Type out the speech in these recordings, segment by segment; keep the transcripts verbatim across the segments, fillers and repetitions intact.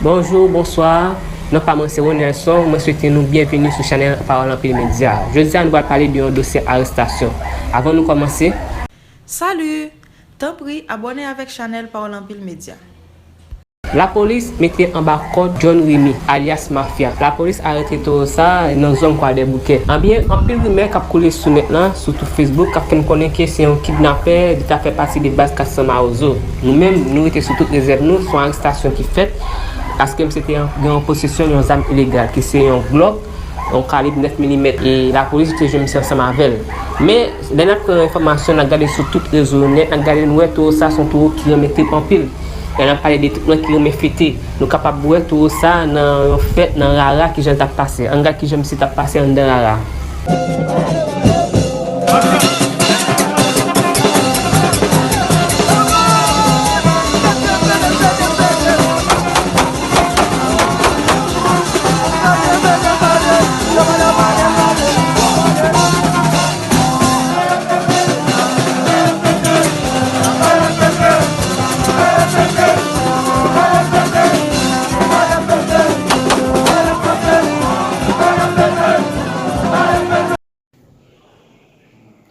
Bonjou, bonswa. Non pa mwen se Ronelson. Mwen swete nou byenveni sou chanèl Pawòl Anpil Medya. Jodi a nou pral pale de yon dosye arestasyon. Avan nou kòmanse, Salut! Tanpri, abòne avèk chanèl Pawòl Anpil Medya. Lapolis mete anba kòd John Remy, alyas Mafya. Lapolis arete towo sa a nan zòn Kwadèboukè. Ebyen, anpil rimè k ap koule sou nèt la, sou tout Facebook, k ap fè n konnen ke se yon kidnapè, li ta fè pati de baz kat san Mawozo. Nou menm, nou rete sou tout rezèv nou, se yon arestasyon ki fèt, paske misye te gen an posesyon yon zam ilegal, ki se yon Glock, yon kalib nèf milimèt, e lapolis te jwenn misye ansanm avè l. Men, lè n ap pran enfòmasyon, n ap gade sou tout rezo nèt, n ap gade, nou wè towo sa se yon towo ki renmen trip anpil. Lè n ap pale de trip lan ki renmen fete, nou kapab wè towo sa nan yon fèt nan Rara, kijan l t ap pase. Ann gad kijan misye t ap pase anndan Rara.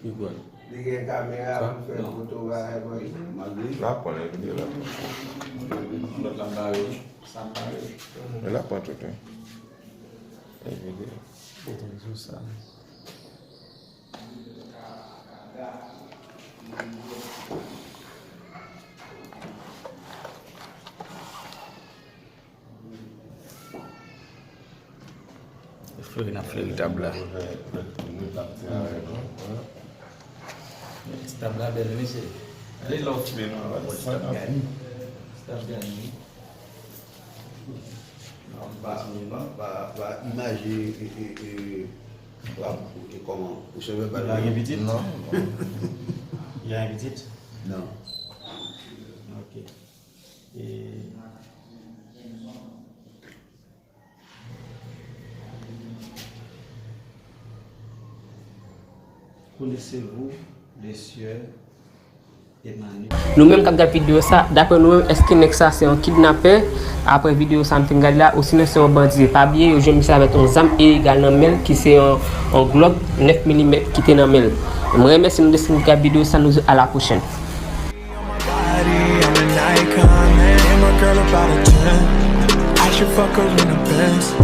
Ki kwè? Li gen kamera pou fè foto bagay bandi. L ap pran, li vini la. Lòt la bare. Sa bare. E l ap pran tout, wi. E vide. Foto sou sa. Fleri n ap fleri tab la. Ti tab la bèl, mesye. Gade lè w fimen nan, wè ti tab gade. Ti tab gade, wi. Non, ba, non, ba, ba imaje, e, e, e, ba, e kòman, ou cheve pa la gen pitit? Non. Y a gen pitit? Non. Ok. E Connaissez-vous le sieur Emmanuel? Nou menm k ap gad videyo sa, daprè nou menm, èske nèg sa se yon kidnapè? Aprè videyo sa m fin gade la, osinon se yon bandi? Pa bliye, yo jwenn misye avèk yon zam ilegal nan men l, ki se yon, yon Glock nèf milimèt ki te nan men l. Mwen remèsye nou deske nou gad videyo sa, nou di a la pwochèn. On my body, I'm an icon, man. And my girl about a ten. I should fuck her in the Benz.